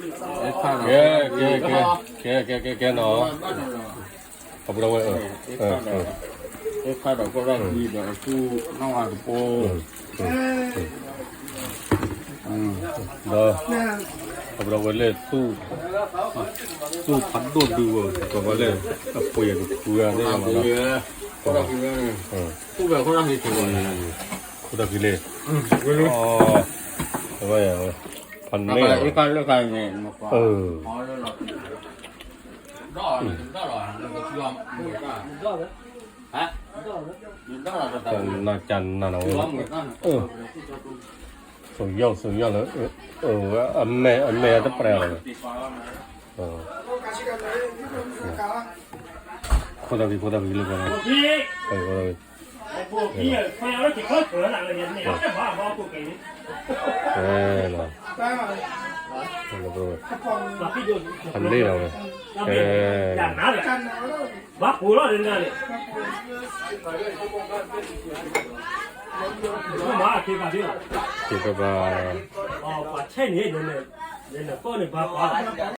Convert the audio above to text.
ကဲ ကဲ ကဲ ကဲ ကဲ ကဲ နီၤ, အပူၤဒီးဝဲ, ခါဒီးကီၢ်ရၢ်ခံဒီးအသူၣ်နီၢ်ဝါတပိ, ဒီး အပူၤဒီးဝဲလၢ သူၣ်ဖးဒိၣ်ဒုဝဲ ကီးဝဲလၢ အပှ့ၤကဖုဂၤသ့ၣ်မး, ခိၣ်တၢ်ခံလံ, ဖးန့ၢ်, နကနၢ်နၤနီၤဝဲ, ဆိယီၤဆိယီၤလၢ, အမဲာ် အမဲာ်တပှဲၤလီၤ, ခိၣ်တၢ်ခံ ခိၣ်တၢ်ခံလၢ, ဖးန့ၢ်လီၤဝဲ, ဘၣ်ပူၤလီၤန့ၣ်, ဘၣ်ပှၤ, ပှၤဆဲန့ၣ်, နနကိးန့ၣ်ဘၣ်ပှၤလီၤ